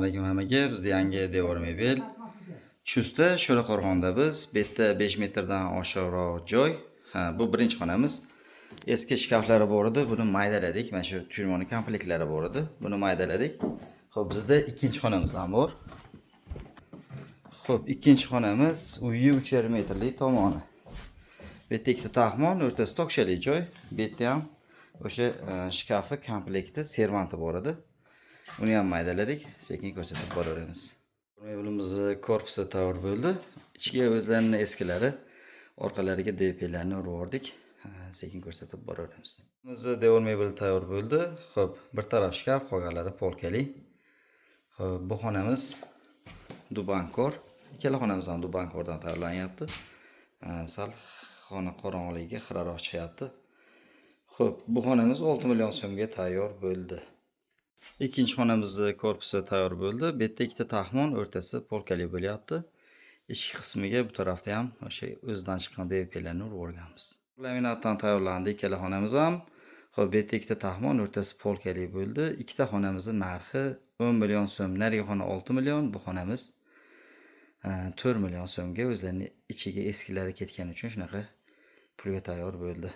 Alaykum hammaga. Bizda yangi devor mebel. Chustda, Sho'raqo'rg'onda biz. Bu yerda 5 metrdan oshiqroq joy. Ha, bu birinchi xonamiz. Eski shkaflari bor edi, buni maydaladik. Mana shu тюрьма ni komplektlari bor edi. Buni maydaladik. Xo'p, bizda ikkinchi xonamiz ham bor. Xo'p, ikkinchi xonamiz uyi 3,5 metrlik tomoni. Bu yerda ikkita taxmon, o'rtasida tokchali joy. Bu yerda ham o'sha shkafi komplekti, servanti bor edi. Uni ham maydaladik, sekin ko'rsatib boraveramiz. Mebelimizni korpusi tayyor bo'ldi. Ichiga o'zlarini eskilari, orqalariga DPlarni urib yubordik. Ha, sekin ko'rsatib boraveramiz. Bizni devor mebeli tayyor bo'ldi. Xo'p, bir taraf shkaf, qolganlari polkali. Xo'p, bu xonamiz dubankor. Ikkala xonamiz ham dubankordan tayyorlanyapti. Ha, sal xona qorong'iligiga xiraroq chiqyapti. Xo'p, bu xonamiz 6 million so'mga tayyor bo'ldi. Ikkinchi xonamizni korpusi tayyor bo'ldi. Bu yerda ikkita taxmon, o'rtasi polkali bo'lyapti. Ichki qismiga bu tarafda ham o'sha o'zidan chiqqan DPlarni urib yuborganmiz. Laminatdan tayyorlandi ikkala xonamiz ham. Xo'p, bu yerda ikkita taxmon, o'rtasi polkali bo'ldi. Ikkita xonamizni narxi 10 million so'm. Narigi xona 6 million, bu xonamiz 4 million so'mga o'zlarini ichiga eskilari ketgani uchun shunaqa pulga tayyor bo'ldi.